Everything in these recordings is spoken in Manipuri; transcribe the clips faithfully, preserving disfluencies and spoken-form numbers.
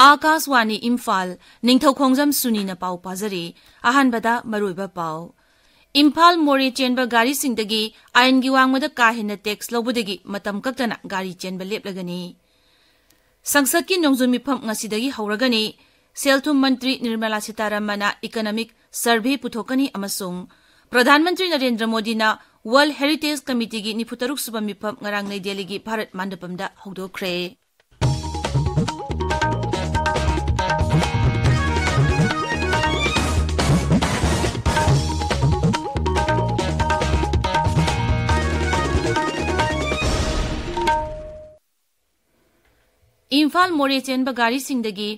ꯑꯥꯀꯥꯁꯋꯥꯅꯤ ꯏꯝꯐꯥꯜ, ꯅꯤꯡꯊꯧꯈꯣꯡꯖꯝ ꯁꯨꯅꯤꯅ ꯄꯥꯎ ꯄꯥꯖꯔꯤ꯫ ꯑꯍꯥꯟꯕꯗ ꯃꯔꯨꯑꯣꯏꯕ ꯄꯥꯎ꯫ ꯏꯝꯐꯥꯜ ꯃꯣꯔꯦ ꯆꯦꯟꯕ ꯒꯥꯔꯤꯁꯤꯡꯗꯒꯤ ꯑꯥꯏꯟꯒꯤ ꯋꯥꯡꯃꯗ ꯀꯥ ꯍꯦꯟꯅ ꯇꯦꯛꯁ ꯂꯧꯕꯗꯒꯤ ꯃꯇꯝ ꯀꯛꯇꯅ ꯒꯥꯔꯤ ꯆꯦꯟꯕ ꯂꯦꯞꯂꯒꯅꯤ꯫ ꯁꯪꯁꯠꯀꯤ ꯅꯣꯡꯖꯨ ꯃꯤꯐꯝ ꯉꯁꯤꯗꯒꯤ ꯍꯧꯔꯒꯅꯤ꯫ ꯁꯦꯜ ꯊꯨꯝ ꯃꯟꯇ꯭ꯔꯤ ꯅꯤꯔꯃꯂꯥ ꯁꯤꯇꯥꯔꯥꯃꯟꯅ ꯏꯀꯅꯣꯃꯤꯛ ꯁꯔꯚꯦ ꯄꯨꯊꯣꯛꯀꯅꯤ ꯑꯃꯁꯨꯡ ꯄ꯭ꯔꯙꯥꯟ ꯃꯟꯇ꯭ꯔꯤ ꯅꯔꯦꯟꯗ꯭ꯔ ꯃꯣꯗꯤꯅ ꯋꯥꯔꯜ ꯍꯦꯔꯤꯇꯦꯖ ꯀꯃꯤꯇꯤꯒꯤ ꯅꯤꯐꯨꯇꯔꯨꯛ ꯁꯨꯕ ꯃꯤꯐꯝ ꯉꯔꯥꯡ ꯅꯩ ꯗꯦꯜꯂꯤꯒꯤ ꯚꯥꯔꯠ ꯃꯟꯗꯄꯝꯗ ꯍꯧꯗꯣꯛꯈ꯭ꯔꯦ꯫ ꯏꯝꯐꯥꯜ ꯃꯣꯔꯦ ꯆꯦꯟꯕ ꯒꯥꯔꯤꯁꯤꯡꯗꯒꯤ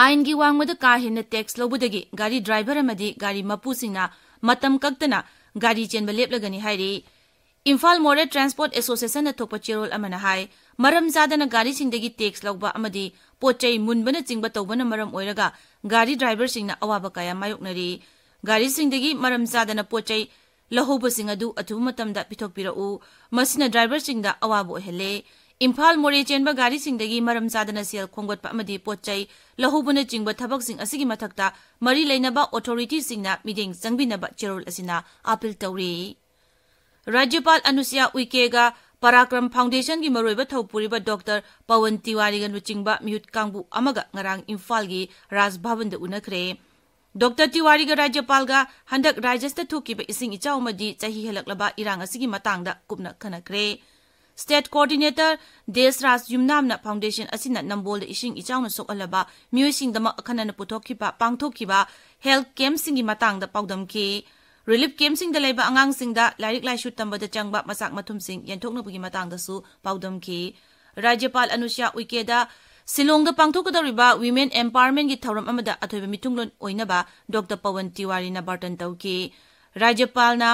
ꯑꯥꯏꯟꯒꯤ ꯋꯥꯡꯃꯗ ꯀꯥ ꯍꯦꯟꯅ ꯇꯦꯛꯁ ꯂꯧꯕꯗꯒꯤ ꯒꯥꯔꯤ ꯗ꯭ꯔꯥꯏꯚꯔ ꯑꯃꯗꯤ ꯒꯥꯔꯤ ꯃꯄꯨꯁꯤꯡꯅ ꯃꯇꯝ ꯀꯛꯇꯅ ꯒꯥꯔꯤ ꯆꯦꯟꯕ ꯂꯦꯞꯂꯒꯅꯤ ꯍꯥꯏꯔꯤ꯫ ꯏꯝꯐꯥꯜ ꯃꯣꯔꯦ ꯇ꯭ꯔꯥꯟꯁꯄꯣꯔꯠ ꯑꯦꯁꯣꯁꯤꯌꯦꯁꯟꯅ ꯊꯣꯛꯄ ꯆꯦꯔꯣꯜ ꯑꯃꯅ ꯍꯥꯏ, ꯃꯔꯝ ꯆꯥꯗꯅ ꯒꯥꯔꯤꯁꯤꯡꯗꯒꯤ ꯇꯦꯛꯁ ꯂꯧꯕ ꯑꯃꯗꯤ ꯄꯣꯠ ꯆꯩ ꯃꯨꯟꯕꯅꯆꯤꯡꯕ ꯇꯧꯕꯅ ꯃꯔꯝ ꯑꯣꯏꯔꯒ ꯒꯥꯔꯤ ꯗ꯭ꯔꯥꯏꯚꯔꯁꯤꯡꯅ ꯑꯋꯥꯕ ꯀꯌꯥ ꯃꯥꯌꯣꯛꯅꯔꯤ꯫ ꯒꯥꯔꯤꯁꯤꯡꯗꯒꯤ ꯃꯔꯝ ꯆꯥꯗꯅ ꯄꯣꯠ ꯆꯩ ꯂꯧꯍꯧꯕꯁꯤꯡ ꯑꯗꯨ ꯑꯊꯨꯕ ꯃꯇꯝꯗ ꯄꯤꯊꯣꯛꯄꯤꯔꯛꯎ꯫ ꯃꯁꯤꯅ ꯗ꯭ꯔꯥꯏꯚꯔꯁꯤꯡꯗ ꯑꯋꯥꯕ ꯑꯣꯏꯍꯜꯂꯦ꯫ ꯏꯝꯐꯥꯜ ꯃꯣꯔꯦ ꯆꯦꯟꯕ ꯒꯥꯔꯤꯁꯤꯡꯗꯒꯤ ꯃꯔꯝ ꯆꯥꯗꯅ ꯁꯦꯜ ꯈꯣꯝꯒꯠꯄ ꯑꯃꯗꯤ ꯄꯣꯠ ꯆꯩ ꯂꯧꯍꯧꯕꯅꯆꯤꯡꯕ ꯊꯕꯛꯁꯤꯡ ꯑꯁꯤꯒꯤ ꯃꯊꯛꯇ ꯃꯔꯤ ꯂꯩꯅꯕ ꯑꯣꯊꯣꯔꯤꯇꯤꯁꯤꯡꯅ ꯃꯤꯠꯌꯦꯡ ꯆꯪꯕꯤꯅꯕ ꯆꯦꯔꯣꯜ ꯑꯁꯤꯅ ꯑꯥꯄꯤꯜ ꯇꯧꯔꯤ꯫ ꯔꯥꯖ꯭ꯌꯄꯥꯜ ꯑꯅꯨꯁꯨꯌꯥ ꯎꯏꯀꯦꯒ ꯄꯔꯥꯀ꯭ꯔꯝ ꯐꯥꯎꯟꯗꯦꯁꯟꯒꯤ ꯃꯔꯨꯑꯣꯏꯕ ꯊꯧꯄꯨꯔꯤꯕ ꯗꯣꯛꯇꯔ ꯄꯋꯟ ꯇꯤꯋꯥꯔꯤꯒ ꯂꯨꯆꯤꯡꯕ ꯃꯤꯍꯨꯠ ꯀꯥꯡꯕꯨ ꯑꯃꯒ ꯉꯔꯥꯡ ꯏꯝꯐꯥꯜꯒꯤ ꯔꯥꯖ ꯚꯕꯟꯗ ꯎꯅꯈ꯭ꯔꯦ꯫ ꯗꯣꯛꯇꯔ ꯇꯤꯋꯥꯔꯤꯒ ꯔꯥꯖ꯭ꯌꯄꯥꯜꯒ ꯍꯟꯗꯛ ꯔꯥꯖ꯭ꯌꯁꯤꯗ ꯊꯣꯛꯈꯤꯕ ꯏꯁꯤꯡ ꯏꯆꯥꯎ ꯑꯃꯗꯤ ꯆꯍꯤ ꯍꯦꯜꯂꯛꯂꯕ ꯏꯔꯥꯡ ꯑꯁꯤꯒꯤ ꯃꯇꯥꯡꯗ ꯀꯨꯞꯅ ꯈꯟꯅꯈ꯭ꯔꯦ꯫ ꯁ꯭ꯇꯦꯠ ꯀꯣꯑꯣꯔꯗꯤꯅꯦꯇꯔ ꯗꯦꯁꯔꯥꯖ ꯌꯨꯝꯅꯥꯝꯅ ꯐꯥꯎꯟꯗꯦꯁꯟ ꯑꯁꯤꯅ ꯅꯝꯕꯣꯜꯗ ꯏꯁꯤꯡ ꯏꯆꯥꯎꯅ ꯁꯣꯛꯍꯜꯂꯕ ꯃꯤꯑꯣꯏꯁꯤꯡꯗꯃꯛ ꯑꯈꯟꯅꯅ ꯄꯨꯊꯣꯛꯈꯤꯕ, ꯄꯥꯡꯊꯣꯛꯈꯤꯕ ꯍꯦꯜꯊ ꯀꯦꯝꯞꯁꯤꯡꯒꯤ ꯃꯇꯥꯡꯗ ꯄꯥꯎꯗꯝꯈꯤ꯫ ꯔꯤꯂꯤꯐ ꯀꯦꯝꯞꯁꯤꯡꯗ ꯂꯩꯕ ꯑꯉꯥꯡꯁꯤꯡꯗ ꯂꯥꯏꯔꯤꯛ ꯂꯥꯏꯁꯨ ꯇꯝꯕꯗ ꯆꯪꯕ ꯃꯆꯥꯛ ꯃꯊꯨꯝꯁꯤꯡ ꯌꯦꯟꯊꯣꯛꯅꯕꯒꯤ ꯃꯇꯥꯡꯗꯁꯨ ꯄꯥꯎꯗꯝꯈꯤ꯫ ꯔꯥꯖ꯭ꯌꯄꯥꯜ ꯑꯅꯨꯁꯨꯌꯥ ꯎꯏꯀꯦꯗ ꯁꯤꯂꯣꯡꯗ ꯄꯥꯡꯊꯣꯛꯀꯗꯧꯔꯤꯕ ꯋꯤꯃꯦꯟ ꯑꯦꯝꯄꯥꯋꯔꯃꯦꯟꯒꯤ ꯊꯧꯔꯝ ꯑꯃꯗ ꯑꯊꯣꯏꯕ ꯃꯤꯊꯨꯡꯂꯣꯟ ꯑꯣꯏꯅꯕ ꯗꯣꯛꯇꯔ ꯄꯋꯟ ꯇꯤꯋꯥꯔꯤꯅ ꯕꯥꯔꯇꯟ ꯇꯧꯈꯤ꯫ ꯔꯥꯖ꯭ꯌꯄꯥꯜꯅ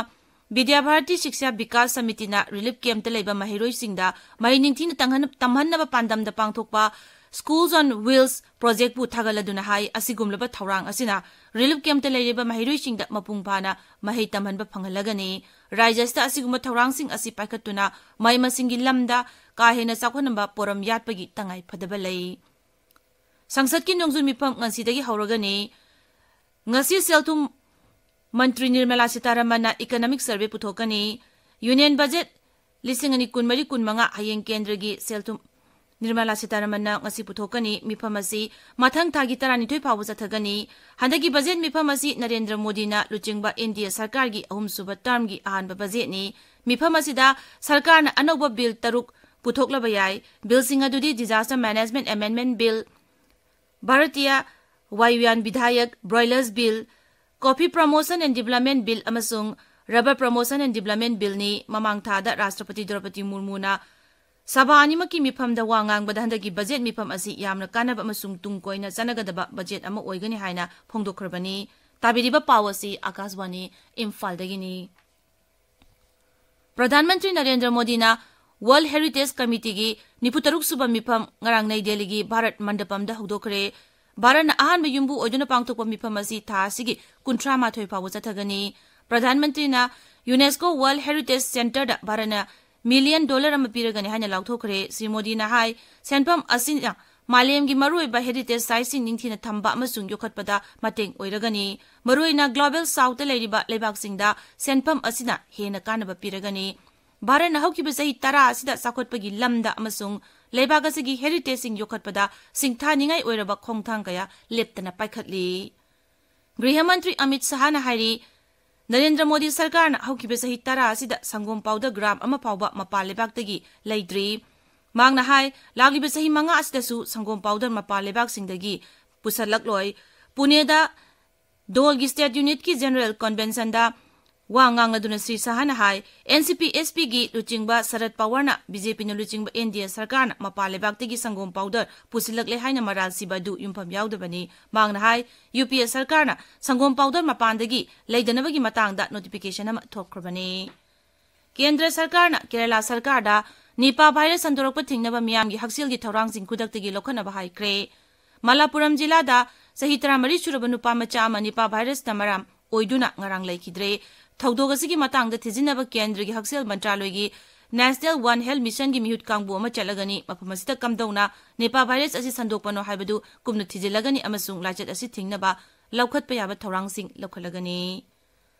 ꯕꯤꯗ꯭ꯌꯥꯚꯥꯔꯇꯤ ꯁꯤꯛꯁꯥ ꯕꯤꯀꯥꯁ ꯁꯃꯤꯇꯤꯅ ꯔꯤꯂꯤꯐ ꯀꯦꯝꯞꯇ ꯂꯩꯕ ꯃꯍꯩꯔꯣꯏꯁꯤꯡꯗ ꯃꯍꯩ ꯅꯤꯡꯊꯤꯅ ꯇꯝꯍꯟ-, ꯇꯝꯍꯟꯅꯕ ꯄꯥꯟꯗꯝꯗ ꯄꯥꯡꯊꯣꯛꯄ Schools on Wheels ꯄ꯭ꯔꯣꯖꯦꯛꯄꯨ ꯊꯥꯒꯠꯂꯗꯨꯅ ꯍꯥꯏ, ꯑꯁꯤꯒꯨꯝꯂꯕ ꯊꯧꯔꯥꯡ ꯑꯁꯤꯅ ꯔꯤꯂꯤꯐ ꯀꯦꯝꯞꯇ ꯂꯩꯔꯤꯕ ꯃꯍꯩꯔꯣꯏꯁꯤꯡꯗ ꯃꯄꯨꯡ ꯐꯥꯅ ꯃꯍꯩ ꯇꯝꯍꯟꯕ ꯐꯪꯍꯜꯂꯒꯅꯤ꯫ ꯔꯥꯖ꯭ꯌꯁꯤꯗ ꯑꯁꯤꯒꯨꯝꯕ ꯊꯧꯔꯥꯡꯁꯤꯡ ꯑꯁꯤ ꯄꯥꯏꯈꯠꯇꯨꯅ ꯃꯍꯩ ꯃꯁꯤꯡꯒꯤ ꯂꯝꯗ ꯀꯥ ꯍꯦꯟꯅ ꯆꯥꯎꯈꯠꯍꯟꯕ ꯄꯣꯔꯝ ꯌꯥꯠꯄꯒꯤ ꯇꯉꯥꯏ ꯐꯗꯕ ꯂꯩ꯫ ꯁꯪꯁꯠꯀꯤ ꯅꯣꯡꯖꯨ ꯃꯤꯐꯝ ꯉꯁꯤꯗꯒꯤ ꯍꯧꯔꯒꯅꯤ꯫ ꯉꯁꯤ ꯁꯦꯜ ꯊꯨꯝ ꯃꯟꯇ꯭ꯔꯤ Nirmala ꯁꯤꯇꯥꯔꯥꯃꯟꯅ economic survey ꯄꯨꯊꯣꯛꯀꯅꯤ꯫ Union budget ꯂꯤꯁꯤꯡ ꯑꯅꯤ ꯀꯨꯟꯃꯔꯤ ꯀꯨꯟꯃꯉꯥ ꯍꯌꯦꯡ ꯀꯦꯟꯗ꯭ꯔꯒꯤ ꯁꯦꯜ ꯊꯨꯝ ꯅꯤꯔꯃꯂꯥ ꯁꯤꯇꯥꯔꯥꯃꯟꯅ ꯉꯁꯤ ꯄꯨꯊꯣꯛꯀꯅꯤ꯫ ꯃꯤꯐꯝ ꯑꯁꯤ ꯃꯊꯪ ꯊꯥꯒꯤ ꯇꯔꯥꯅꯤꯊꯣꯏ ꯐꯥꯎꯕ ꯆꯠꯊꯒꯅꯤ꯫ ꯍꯟꯗꯛꯀꯤ budget ꯃꯤꯐꯝ ꯑꯁꯤ ꯅꯔꯦꯟꯗ꯭ꯔ ꯃꯣꯗꯤꯅ ꯂꯨꯆꯤꯡꯕ N D A ꯁꯔꯀꯥꯔꯒꯤ ꯑꯍꯨꯝꯁꯨꯕ termꯒꯤ ꯑꯍꯥꯟꯕ budgetꯅꯤ꯫ ꯃꯤꯐꯝ ꯑꯁꯤꯗ ꯁꯔꯀꯥꯔꯅ ꯑꯅꯧꯕ bill ꯇꯔꯨꯛ ꯄꯨꯊꯣꯛꯂꯕ ꯌꯥꯏ꯫ Billꯁꯤꯡ ꯑꯗꯨꯗꯤ Disaster Management Amendment Bill, Bharatiya ꯋꯥꯌꯨꯌꯥꯟ ꯕꯤꯙꯥꯌꯛ Broilers Bill, Coffee Promotion and Development Bill ꯑꯃꯁꯨꯡ Rubber Promotion and Development Billꯅꯤ꯫ ꯃꯃꯥꯡ ꯊꯥꯗ ꯔꯥꯁꯇ꯭ꯔꯄꯇꯤ ꯗ꯭ꯔꯧꯄꯗꯤ ꯃꯨꯔꯃꯨꯅ ꯁꯚꯥ ꯑꯅꯤꯃꯛꯀꯤ ꯃꯤꯐꯝꯗ ꯋꯥ ꯉꯥꯡꯕꯗ ꯍꯟꯗꯛꯀꯤ budget ꯃꯤꯐꯝ ꯑꯁꯤ ꯌꯥꯝꯅ ꯀꯥꯟꯅꯕ ꯑꯃꯁꯨꯡ ꯇꯨꯡ ꯀꯣꯏꯅ ꯆꯠꯅꯒꯗꯕ budget ꯑꯃ ꯑꯣꯏꯒꯅꯤ ꯍꯥꯏꯅ ꯐꯣꯡꯗꯣꯛꯈ꯭ꯔꯕꯅꯤ꯫ ꯇꯥꯕꯤꯔꯤꯕ ꯄꯥꯎ ꯑꯁꯤ ꯑꯀꯥꯁꯕꯥꯅꯤ ꯏꯝꯐꯥꯜꯗꯒꯤꯅꯤ꯫ ꯄ꯭ꯔꯙꯥꯟ ꯃꯟꯇ꯭ꯔꯤ ꯅꯔꯦꯟꯗ꯭ꯔ ꯃꯣꯗꯤꯅ World Heritage Committeeꯒꯤ ꯅꯤꯐꯨ ꯇꯔꯨꯛ ꯁꯨꯕ ꯃꯤꯐꯝ ꯉꯔꯥꯡ ꯅꯩ ꯗꯦꯜꯂꯤꯒꯤ ꯚꯥꯔꯠ ꯃꯟꯗꯄꯝꯗ ꯍꯧꯗꯣꯛꯈ꯭ꯔꯦ꯫ ꯚꯥꯔꯠꯅ ꯑꯍꯥꯟꯕ ꯌꯨꯝꯕꯨ ꯑꯣꯏꯗꯨꯅ ꯄꯥꯡꯊꯣꯛꯄ ꯃꯤꯐꯝ ꯑꯁꯤ ꯊꯥ ꯑꯁꯤꯒꯤ ꯀꯨꯟꯊ꯭ꯔꯥ ꯃꯥꯊꯣꯏ ꯐꯥꯎꯕ ꯆꯠꯊꯒꯅꯤ꯫ ꯄ꯭ꯔꯙꯥꯟ ꯃꯟꯇ꯭ꯔꯤꯅ UNESCO World Heritage Centreꯗ ꯚꯥꯔꯠꯅ million dollar ꯑꯃ ꯄꯤꯔꯒꯅꯤ ꯍꯥꯏꯅ ꯂꯥꯎꯊꯣꯛꯈ꯭ꯔꯦ꯫ ꯁ꯭ꯔꯤ ꯃꯣꯗꯤꯅ ꯍꯥꯏ, ꯁꯦꯟꯐꯝ ꯑꯁꯤꯅ ꯃꯥꯂꯦꯝꯒꯤ ꯃꯔꯨꯑꯣꯏꯕ heritage siteꯁꯤꯡ ꯅꯤꯡꯊꯤꯅ ꯊꯝꯕ ꯑꯃꯁꯨꯡ ꯌꯣꯛꯈꯠꯄꯗ ꯃꯇꯦꯡ ꯑꯣꯏꯔꯒꯅꯤ꯫ ꯃꯔꯨꯑꯣꯏꯅ Global Southꯇ ꯂꯩꯔꯤꯕ ꯂꯩꯕꯥꯛꯁꯤꯡꯗ ꯁꯦꯟꯐꯝ ꯑꯁꯤꯅ ꯍꯦꯟꯅ ꯀꯥꯟꯅꯕ ꯄꯤꯔꯒꯅꯤ꯫ ꯚꯥꯔꯠꯅ ꯍꯧꯈꯤꯕ ꯆꯍꯤ ꯇꯔꯥ ꯑꯁꯤꯗ ꯆꯥꯎꯈꯠꯄꯒꯤ ꯂꯝꯗ ꯑꯃꯁꯨꯡ ꯂꯩꯕꯥꯛ ꯑꯁꯤꯒꯤ heritageꯁꯤꯡ ꯌꯣꯛꯈꯠꯄꯗ ꯁꯤꯡꯊꯥꯅꯤꯡꯉꯥꯏ ꯑꯣꯏꯔꯕ ꯈꯣꯡꯊꯥꯡ ꯀꯌꯥ ꯂꯦꯞꯇꯅ ꯄꯥꯏꯈꯠꯂꯤ꯫ ꯒ꯭ꯔꯤꯍ ꯃꯟꯇ꯭ꯔꯤ ꯑꯃꯤꯠ ꯁꯍꯥꯅ ꯍꯥꯏꯔꯤ, ꯅꯔꯦꯟꯗ꯭ꯔ ꯃꯣꯗꯤ ꯁꯔꯀꯥꯔꯅ ꯍꯧꯈꯤꯕ ꯆꯍꯤ ꯇꯔꯥ ꯑꯁꯤꯗ ꯁꯪꯒꯣꯝ powder gram ꯑꯃ ꯐꯥꯎꯕ ꯃꯄꯥꯟ ꯂꯩꯕꯥꯛꯇꯒꯤ ꯂꯩꯗ꯭ꯔꯤ꯫ ꯃꯍꯥꯛꯅ ꯍꯥꯏ, ꯂꯥꯛꯂꯤꯕ ꯆꯍꯤ ꯃꯉꯥ ꯑꯁꯤꯗꯁꯨ ꯁꯪꯒꯣꯝ powder ꯃꯄꯥꯟ ꯂꯩꯕꯥꯛꯁꯤꯡꯗꯒꯤ ꯄꯨꯁꯜꯂꯛꯂꯣꯏ꯫ ꯄꯨꯅꯦꯗ ꯗꯣꯜꯒꯤ state unitꯀꯤ general conventionꯗ ꯋꯥ ꯉꯥꯡꯂꯗꯨꯅ ꯁ꯭ꯔꯤ ꯁꯍꯥꯅ ꯍꯥꯏ, NCP SPꯒꯤ ꯂꯨꯆꯤꯡꯕ ꯁꯔꯠ ꯄꯋꯥꯔꯅ BJPꯅ ꯂꯨꯆꯤꯡꯕ NDA ꯁꯔꯀꯥꯔꯅ ꯃꯄꯥꯟ ꯂꯩꯕꯥꯛꯇꯒꯤ ꯁꯪꯒꯣꯝ powder ꯄꯨꯁꯤꯜꯂꯛꯂꯦ ꯍꯥꯏꯅ ꯃꯔꯥꯜ ꯁꯤꯕ ꯑꯗꯨ ꯌꯨꯝꯐꯝ ꯌꯥꯎꯗꯕꯅꯤ꯫ ꯃꯍꯥꯛꯅ ꯍꯥꯏ, UPA ꯁꯔꯀꯥꯔꯅ ꯁꯪꯒꯣꯝ powder ꯃꯄꯥꯟꯗꯒꯤ ꯂꯩꯗꯅꯕꯒꯤ ꯃꯇꯥꯡꯗ notification ꯑꯃ ꯊꯣꯛꯈ꯭ꯔꯕꯅꯤ꯫ ꯀꯦꯟꯗ꯭ꯔ ꯁꯔꯀꯥꯔꯅ ꯀꯦꯔꯂꯥ ꯁꯔꯀꯥꯔꯗ Nipah virus ꯁꯟꯗꯣꯔꯛꯄ ꯊꯤꯡꯅꯕ ꯃꯤꯌꯥꯝꯒꯤ ꯍꯛꯁꯦꯜꯒꯤ ꯊꯧꯔꯥꯡꯁꯤꯡ ꯈꯨꯗꯛꯇꯒꯤ ꯂꯧꯈꯠꯅꯕ ꯍꯥꯏꯈ꯭ꯔꯦ꯫ ꯃꯂꯥꯄꯨꯔꯝ ꯖꯤꯂꯥꯗ ꯆꯍꯤ ꯇꯔꯥꯃꯔꯤ ꯁꯨꯔꯕ ꯅꯨꯄꯥ ꯃꯆꯥ ꯑꯃ Nipah virusꯅ ꯃꯔꯝ ꯑꯣꯏꯗꯨꯅ ꯉꯔꯥꯡ ꯂꯩꯈꯤꯗ꯭ꯔꯦ꯫ ꯊꯧꯗꯣꯛ ꯑꯁꯤꯒꯤ ꯃꯇꯥꯡꯗ ꯊꯤꯖꯤꯟꯅꯕ ꯀꯦꯟꯗ꯭ꯔꯒꯤ ꯍꯛꯁꯦꯜ ꯃꯟꯇ꯭ꯔꯥꯂꯣꯏꯒꯤ National One Health Mission ꯒꯤ ꯃꯤꯍꯨꯠ ꯀꯥꯡꯕꯨ ꯑꯃ ꯆꯠꯂꯒꯅꯤ꯫ ꯃꯐꯝ ꯑꯁꯤꯗ ꯀꯝꯗꯧꯅ ꯅꯤꯄꯥ ꯚꯥꯏꯔꯁ ꯑꯁꯤ ꯁꯟꯗꯣꯛꯄꯅꯣ ꯍꯥꯏꯕꯗꯨ ꯀꯨꯞꯅ ꯊꯤꯖꯤꯜꯂꯒꯅꯤ ꯑꯃꯁꯨꯡ ꯂꯥꯏꯆꯠ ꯑꯁꯤ ꯊꯤꯡꯅꯕ ꯂꯧꯈꯠꯄ ꯌꯥꯕ ꯊꯧꯔꯥꯡꯁꯤꯡ ꯂꯧꯈꯠꯂꯒꯅꯤ꯫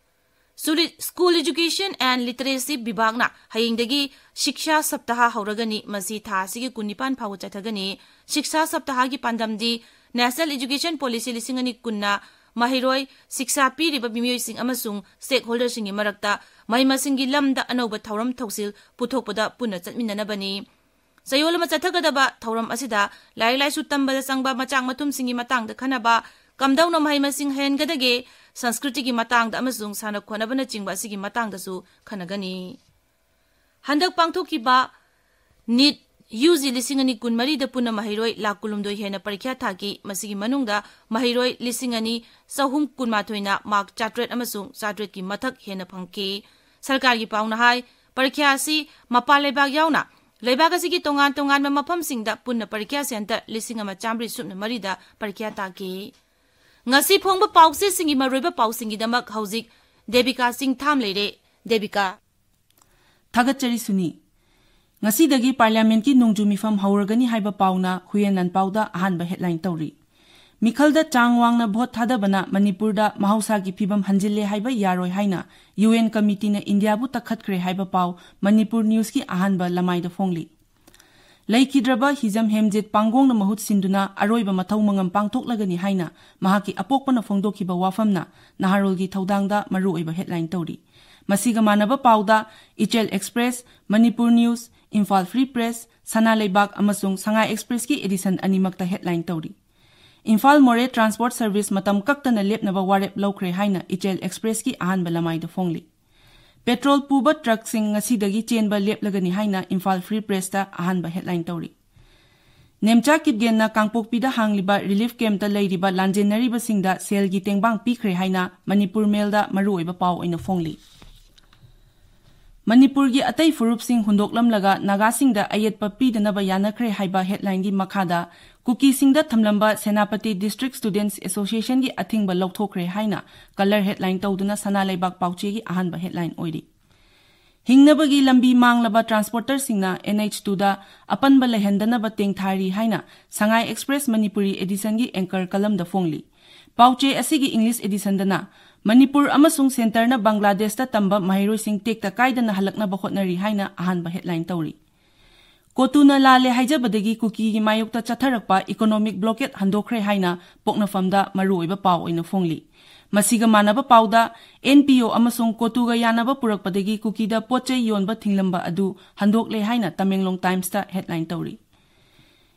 ꯁꯨꯂꯤ-, School Education and Literacy ꯕꯤꯚꯥꯒꯅ ꯍꯌꯦꯡꯗꯒꯤ ꯁꯤꯛꯁꯥ ꯁꯞꯇꯥꯍ ꯍꯧꯔꯒꯅꯤ꯫ ꯃꯁꯤ ꯊꯥ ꯑꯁꯤꯒꯤ ꯀꯨꯟꯅꯤꯄꯥꯟ ꯐꯥꯎꯕ ꯆꯠꯊꯒꯅꯤ꯫ ꯁꯤꯛꯁꯥ ꯁꯞꯇꯥꯍꯒꯤ ꯄꯥꯟꯗꯝꯗꯤ National Education Policy ꯂꯤꯁꯤꯡ ꯑꯅꯤ ꯀꯨꯟꯅ ꯃꯍꯩꯔꯣꯏ, ꯁꯤꯛꯁꯥ ꯄꯤꯔꯤꯕ ꯃꯤꯑꯣꯏꯁꯤꯡ ꯑꯃꯁꯨꯡ stakeholderꯁꯤꯡꯒꯤ ꯃꯔꯛꯇ ꯃꯍꯩ ꯃꯁꯤꯡꯒꯤ ꯂꯝꯗ ꯑꯅꯧꯕ ꯊꯧꯔꯝ ꯊꯧꯁꯤꯜ ꯄꯨꯊꯣꯛꯄꯗ ꯄꯨꯟꯅ ꯆꯠꯃꯤꯟꯅꯅꯕꯅꯤ꯫ ꯆꯌꯣꯜ ꯑꯃ ꯆꯠꯊꯒꯗꯕ ꯊꯧꯔꯝ ꯑꯁꯤꯗ ꯂꯥꯏꯔꯤꯛ ꯂꯥꯏꯁꯨ ꯇꯝꯕꯗ ꯆꯪꯕ ꯃꯆꯥꯛ ꯃꯊꯨꯝꯁꯤꯡꯒꯤ ꯃꯇꯥꯡꯗ ꯈꯟꯅꯕ, ꯀꯝꯗꯧꯅ ꯃꯍꯩ ꯃꯁꯤꯡ ꯍꯩꯍꯟꯒꯗꯒꯦ, ꯁꯪꯁꯀ꯭ꯔꯤꯇꯤꯒꯤ ꯃꯇꯥꯡꯗ ꯑꯃꯁꯨꯡ ꯁꯥꯟꯅ ꯈꯣꯠꯅꯕꯅꯆꯤꯡꯕ ꯑꯁꯤꯒꯤ ꯃꯇꯥꯡꯗꯁꯨ ꯈꯟꯅꯒꯅꯤ꯫ ꯍꯟꯗꯛ ꯄꯥꯡꯊꯣꯛꯈꯤꯕ ꯅꯤꯠ ꯌꯨ ꯖꯤ ꯂꯤꯁꯤꯡ ꯑꯅꯤ ꯀꯨꯟꯃꯔꯤꯗ ꯄꯨꯟꯅ ꯃꯍꯩꯔꯣꯏ ꯂꯥꯈ ꯀꯨꯟꯍꯨꯝꯗꯣꯏ ꯍꯦꯟꯅ ꯄꯔꯤꯈ꯭ꯌꯥ ꯊꯥꯈꯤ꯫ ꯃꯁꯤꯒꯤ ꯃꯅꯨꯡꯗ ꯃꯍꯩꯔꯣꯏ ꯂꯤꯁꯤꯡ ꯑꯅꯤ ꯆꯍꯨꯝ ꯀꯨꯟꯃꯥꯊꯣꯏꯅ ꯃꯥꯔꯛ ꯆꯥꯇ꯭ꯔꯦꯠ ꯑꯃꯁꯨꯡ ꯆꯥꯇ꯭ꯔꯦꯠꯀꯤ ꯃꯊꯛ ꯍꯦꯟꯅ ꯐꯪꯈꯤ꯫ ꯁꯔꯀꯥꯔꯒꯤ ꯄꯥꯎꯅ ꯍꯥꯏ, ꯄꯔꯤꯈ꯭ꯌꯥ ꯑꯁꯤ ꯃꯄꯥꯟ ꯂꯩꯕꯥꯛ ꯌꯥꯎꯅ ꯂꯩꯕꯥꯛ ꯑꯁꯤꯒꯤ ꯇꯣꯉꯥꯟ ꯇꯣꯉꯥꯟꯕ ꯃꯐꯝꯁꯤꯡꯗ ꯄꯨꯟꯅ ꯄꯔꯤꯈ꯭ꯌꯥ ꯁꯦꯟꯇꯔ ꯂꯤꯁꯤꯡ ꯑꯃ ꯆꯥꯃꯔꯤ ꯁꯨꯞꯅ ꯃꯔꯤꯗ ꯄꯔꯤꯈ꯭ꯌꯥ ꯇꯥꯈꯤ꯫ ꯉꯁꯤ ꯐꯣꯡꯕ ꯄꯥꯎꯆꯦꯁꯤꯡꯒꯤ ꯃꯔꯨꯑꯣꯏꯕ ꯄꯥꯎꯁꯤꯡꯒꯤꯗꯃꯛ ꯍꯧꯖꯤꯛ ꯗꯦꯕꯤꯀꯥ ꯆꯤꯡꯊꯥꯝ ꯂꯩꯔꯦ꯫ ꯗꯦꯕꯤꯀꯥ꯫ ꯊꯥꯒꯠꯆꯔꯤ ꯁꯨꯅꯤ꯫ ꯉꯁꯤꯗꯒꯤ ꯄꯥꯔꯂꯤꯌꯥꯃꯦꯟꯠꯀꯤ ꯅꯣꯡꯖꯨ ꯃꯤꯐꯝ ꯍꯧꯔꯒꯅꯤ ꯍꯥꯏꯕ ꯄꯥꯎꯅ ꯍꯨꯏꯌꯦꯟ ꯂꯥꯟꯄꯥꯎꯗ ꯑꯍꯥꯟꯕ headline ꯇꯧꯔꯤ꯫ ꯃꯤꯈꯜꯗ ꯆꯥꯡ ꯋꯥꯡꯅ ꯚꯣꯠ ꯊꯥꯗꯕꯅ ꯃꯅꯤꯄꯨꯔꯗ ꯃꯍꯧꯁꯥꯒꯤ ꯐꯤꯕꯝ ꯍꯟꯖꯤꯜꯂꯦ ꯍꯥꯏꯕ ꯌꯥꯔꯣꯏ ꯍꯥꯏꯅ ꯌꯨ ꯑꯦꯟ ꯀꯃꯤꯇꯤꯅ ꯏꯟꯗꯤꯌꯥꯕꯨ ꯇꯛꯈꯠꯈ꯭ꯔꯦ ꯍꯥꯏꯕ ꯄꯥꯎ ꯃꯅꯤꯄꯨꯔ ꯅ꯭ꯌꯨꯁꯀꯤ ꯑꯍꯥꯟꯕ ꯂꯃꯥꯏꯗ ꯐꯣꯡꯂꯤ꯫ ꯂꯩꯈꯤꯗ꯭ꯔꯕ ꯍꯤꯖꯝ ꯍꯦꯝꯖꯤꯠ ꯄꯥꯡꯒꯣꯡꯅ ꯃꯍꯨꯠ ꯁꯤꯟꯗꯨꯅ ꯑꯔꯣꯏꯕ ꯃꯊꯧ ꯃꯉꯝ ꯄꯥꯡꯊꯣꯛꯂꯒꯅꯤ ꯍꯥꯏꯅ ꯃꯍꯥꯛꯀꯤ ꯑꯄꯣꯛꯄꯅ ꯐꯣꯡꯗꯣꯛꯈꯤꯕ ꯋꯥꯐꯝꯅ ꯅꯍꯥꯔꯣꯜꯒꯤ ꯊꯧꯗꯥꯡꯗ ꯃꯔꯨꯑꯣꯏꯕ headline ꯇꯧꯔꯤ꯫ ꯃꯁꯤꯒ ꯃꯥꯟꯅꯕ ꯄꯥꯎꯗ ꯏꯆꯦꯜ express, Manipur news, Imphal free press, ꯁꯅꯥ ꯂꯩꯕꯥꯛ ꯑꯃꯁꯨꯡ ꯁꯉꯥꯏ ꯑꯦꯛꯁꯄ꯭ꯔꯦꯁꯀꯤ edition ꯑꯅꯤꯃꯛꯇ headline ꯇꯧꯔꯤ꯫ ꯏꯝꯐꯥꯜ ꯃꯣꯔꯦ transport service ꯃꯇꯝ ꯀꯛꯇꯅ ꯂꯦꯞꯅꯕ ꯋꯥꯔꯦꯞ ꯂꯧꯈ꯭ꯔꯦ ꯍꯥꯏꯅ ꯏꯆꯦꯜ ꯑꯦꯛꯁꯄ꯭ꯔꯦꯁꯀꯤ ꯑꯍꯥꯟꯕ ꯂꯃꯥꯏꯗ ꯐꯣꯡꯂꯤ꯫ Petrol ꯄꯨꯕ truckꯁꯤꯡ ꯉꯁꯤꯗꯒꯤ ꯆꯦꯟꯕ ꯂꯦꯞꯂꯒꯅꯤ ꯍꯥꯏꯅ ꯏꯝꯐꯥꯜ ꯐ꯭ꯔꯤ ꯄ꯭ꯔꯦꯁꯇ ꯑꯍꯥꯟꯕ headline ꯇꯧꯔꯤ꯫ ꯅꯦꯝꯆꯥ ꯀꯤꯞꯒꯦꯟꯅ ꯀꯥꯡꯄꯣꯛꯄꯤꯗ ꯍꯥꯡꯂꯤꯕ relief campꯇ ꯂꯩꯔꯤꯕ ꯂꯥꯟꯖꯦꯟꯅꯔꯤꯕꯁꯤꯡꯗ ꯁꯦꯜꯒꯤ ꯇꯦꯡꯕꯥꯡ ꯄꯤꯈ꯭ꯔꯦ ꯍꯥꯏꯅ ꯃꯅꯤꯄꯨꯔ ꯃꯦꯜꯗ ꯃꯔꯨꯑꯣꯏꯕ ꯄꯥꯎ ꯑꯣꯏꯅ ꯐꯣꯡꯂꯤ꯫ ꯃꯅꯤꯄꯨꯔꯒꯤ ꯑꯇꯩ ꯐꯨꯔꯨꯞꯁꯤꯡ ꯍꯨꯟꯗꯣꯛꯂꯝꯂꯒ ꯅꯥꯒꯥꯁꯤꯡꯗ ꯑꯌꯦꯠꯄ ꯄꯤꯗꯅꯕ ꯌꯥꯅꯈ꯭ꯔꯦ ꯍꯥꯏꯕ headlineꯒꯤ ꯃꯈꯥꯗ ꯀꯨꯀꯤꯁꯤꯡꯗ ꯊꯝꯂꯝꯕ ꯁꯦꯅꯥꯄꯇꯤ District Students Associationꯒꯤ ꯑꯊꯤꯡꯕ ꯂꯧꯊꯣꯛꯈ꯭ꯔꯦ ꯍꯥꯏꯅ colour headline ꯇꯧꯗꯨꯅ ꯁꯅꯥ ꯂꯩꯕꯥꯛ ꯄꯥꯎꯆꯦꯒꯤ ꯑꯍꯥꯟꯕ headline ꯑꯣꯏꯔꯤ꯫ ꯍꯤꯡꯅꯕꯒꯤ ꯂꯝꯕꯤ ꯃꯥꯡꯂꯕ ꯇ꯭ꯔꯥꯟꯁꯄꯣꯔꯇꯔꯁꯤꯡꯅ ꯑꯦꯟ ꯑꯩꯆ ꯇꯨꯗ ꯑꯄꯟꯕ ꯂꯩꯍꯟꯗꯅꯕ ꯇꯦꯡꯊꯥꯔꯤ ꯍꯥꯏꯅ ꯁꯉꯥꯏ ꯑꯦꯛꯁꯄ꯭ꯔꯦꯁ ꯃꯅꯤꯄꯨꯔꯤ ꯑꯦꯗꯤꯁꯟꯒꯤ ꯑꯦꯡꯀꯔ ꯀꯂꯝꯗ ꯐꯣꯡꯂꯤ꯫ ꯄꯥꯎꯆꯦ ꯑꯁꯤꯒꯤ ꯏꯪꯂꯤꯁ ꯑꯦꯗꯤꯁꯟꯗꯅ ꯃꯅꯤꯄꯨꯔ ꯑꯃꯁꯨꯡ ꯁꯦꯟꯇꯔꯅ ꯕꯪꯒ꯭ꯂꯥꯗꯦꯁꯇ ꯇꯝꯕ ꯃꯍꯩꯔꯣꯏꯁꯤꯡ ꯇꯦꯛꯇ ꯀꯥꯏꯗꯅ ꯍꯜꯂꯛꯅꯕ ꯍꯣꯠꯅꯔꯤ ꯍꯥꯏꯅ ꯑꯍꯥꯟꯕ ꯍꯦꯗꯂꯥꯏꯟ ꯇꯧꯔꯤ꯫ ꯀꯣꯇꯨꯅ ꯂꯥꯜꯂꯦ ꯍꯥꯏꯖꯕꯗꯒꯤ ꯀꯨꯀꯤꯒꯤ ꯃꯥꯌꯣꯛꯇ ꯆꯠꯊꯔꯛꯄ ꯏꯀꯣꯅꯣꯃꯤꯛ ꯕ꯭ꯂꯣꯀꯦꯠ ꯍꯟꯗꯣꯛꯈ꯭ꯔꯦ ꯍꯥꯏꯅ ꯄꯣꯛꯅꯐꯝꯗ ꯃꯔꯨꯑꯣꯏꯕ ꯄꯥꯎ ꯑꯣꯏꯅ ꯐꯣꯡꯂꯤ꯫ ꯃꯁꯤꯒ ꯃꯥꯟꯅꯕ ꯄꯥꯎꯗ, ꯑꯦꯟ ꯄꯤ ꯑꯣ ꯑꯃꯁꯨꯡ ꯀꯣꯇꯨꯒ ꯌꯥꯅꯕ ꯄꯨꯔꯛꯄꯗꯒꯤ ꯀꯨꯀꯤꯗ ꯄꯣꯠ ꯆꯩ ꯌꯣꯟꯕ ꯊꯤꯡꯂꯝꯕ ꯑꯗꯨ ꯍꯟꯗꯣꯛꯂꯦ ꯍꯥꯏꯅ ꯇꯃꯦꯡꯂꯣꯡ ꯇꯥꯏꯝꯁꯇ ꯍꯦꯗꯂꯥꯏꯟ ꯇꯧꯔꯤ꯫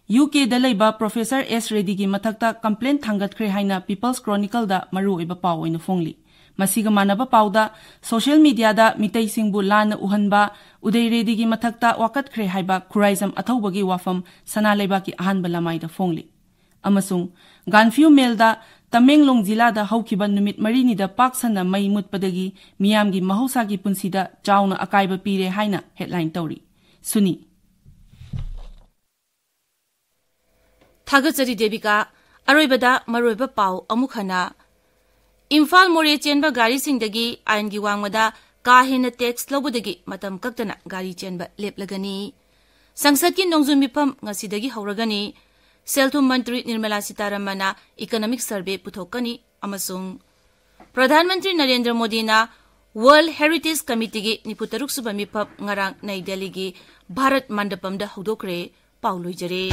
ꯌꯨ ꯀꯦꯗ ꯂꯩꯕ ꯄ꯭ꯔꯣꯐꯦꯁꯔ ꯑꯦꯁ ꯔꯦꯗꯤꯒꯤ ꯃꯊꯛꯇ ꯀꯝꯄ꯭ꯂꯦꯟ ꯊꯥꯡꯒꯠꯈ꯭ꯔꯦ ꯍꯥꯏꯅ ꯄꯤꯄꯜꯁ ꯀ꯭ꯔꯣꯅꯤꯀꯜꯗ ꯃꯔꯨꯑꯣꯏꯕ ꯄꯥꯎ ꯑꯣꯏꯅ ꯐꯣꯡꯂꯤ꯫ ꯃꯁꯤꯒ ꯃꯥꯟꯅꯕ ꯄꯥꯎꯗ, ꯁꯣꯁꯤꯌꯦꯜ ꯃꯤꯗꯤꯌꯥꯗ ꯃꯤꯇꯩꯁꯤꯡꯕꯨ ꯂꯥꯟꯅ ꯎꯍꯟꯕ, ꯎꯗꯩ ꯔꯦꯗꯤꯒꯤ ꯃꯊꯛꯇ ꯋꯥꯀꯠꯈ꯭ꯔꯦ ꯍꯥꯏꯕ ꯈꯨꯔꯥꯏꯖꯝ ꯑꯊꯧꯕꯒꯤ ꯋꯥꯐꯝ ꯁꯅꯥ ꯂꯩꯕꯥꯛꯀꯤ ꯑꯍꯥꯟꯕ ꯂꯃꯥꯏꯗ ꯐꯣꯡꯂꯤ꯫ ꯑꯃꯁꯨꯡ ꯒꯥꯟꯐ꯭ꯌꯨ ꯃꯦꯜꯗ, ꯇꯃꯦꯡꯂꯣꯡ ꯖꯤꯂꯥꯗ ꯍꯧꯈꯤꯕ ꯅꯨꯃꯤꯠ ꯃꯔꯤꯅꯤꯗ ꯄꯥꯛ ꯁꯟꯅ ꯃꯩ ꯃꯨꯠꯄꯗꯒꯤ ꯃꯤꯌꯥꯝꯒꯤ ꯃꯍꯧꯁꯥꯒꯤ ꯄꯨꯟꯁꯤꯗ ꯆꯥꯎꯅ ꯑꯀꯥꯏꯕ ꯄꯤꯔꯦ ꯍꯥꯏꯅ ꯍꯦꯗꯂꯥꯏꯟ ꯇꯧꯔꯤ꯫ ꯁꯨꯅꯤ꯫ ꯊꯥꯒꯠꯆꯔꯤ ꯗꯦꯕꯤꯀꯥ꯫ ꯑꯔꯣꯏꯕꯗ ꯃꯔꯨꯑꯣꯏꯕ ꯄꯥꯎ ꯑꯃꯨꯛ ꯍꯟꯅ꯫ ꯏꯝꯐꯥꯜ ꯃꯣꯔꯦ ꯆꯦꯟꯕ ꯒꯥꯔꯤꯁꯤꯡꯗꯒꯤ ꯑꯥꯏꯟꯒꯤ ꯋꯥꯡꯃꯗ ꯀꯥ ꯍꯦꯟꯅ ꯇꯦꯛꯁ ꯂꯧꯕꯗꯒꯤ ꯃꯇꯝ ꯀꯛꯇꯅ ꯒꯥꯔꯤ ꯆꯦꯟꯕ ꯂꯦꯞꯂꯒꯅꯤ꯫ ꯁꯪꯁꯠꯀꯤ ꯅꯣꯡꯖꯨ ꯃꯤꯐꯝ ꯉꯁꯤꯗꯒꯤ ꯍꯧꯔꯒꯅꯤ꯫ ꯁꯦꯜ ꯊꯨꯝ ꯃꯟꯇ꯭ꯔꯤ ꯅꯤꯔꯃꯂꯥ ꯁꯤꯇꯥꯔꯥꯃꯟꯅ ꯏꯀꯣꯅꯣꯃꯤꯛ ꯁꯔꯚꯦ ꯄꯨꯊꯣꯛꯀꯅꯤ ꯑꯃꯁꯨꯡ ꯄ꯭ꯔꯙꯥꯟ ꯃꯟꯇ꯭ꯔꯤ ꯅꯔꯦꯟꯗ꯭ꯔ ꯃꯣꯗꯤꯅ ꯋꯥꯔꯜꯗ ꯍꯦꯔꯤꯇꯦꯖ ꯀꯃꯤꯇꯤꯒꯤ ꯅꯤꯐꯨ ꯇꯔꯨꯛ ꯁꯨꯕ ꯃꯤꯐꯝ ꯉꯔꯥꯡ ꯅꯩ ꯗꯦꯜꯂꯤꯒꯤ ꯚꯥꯔꯠ ꯃꯟꯗꯄꯝꯗ ꯍꯧꯗꯣꯛꯈ꯭ꯔꯦ꯫ ꯄꯥꯎ ꯂꯣꯏꯖꯔꯦ꯫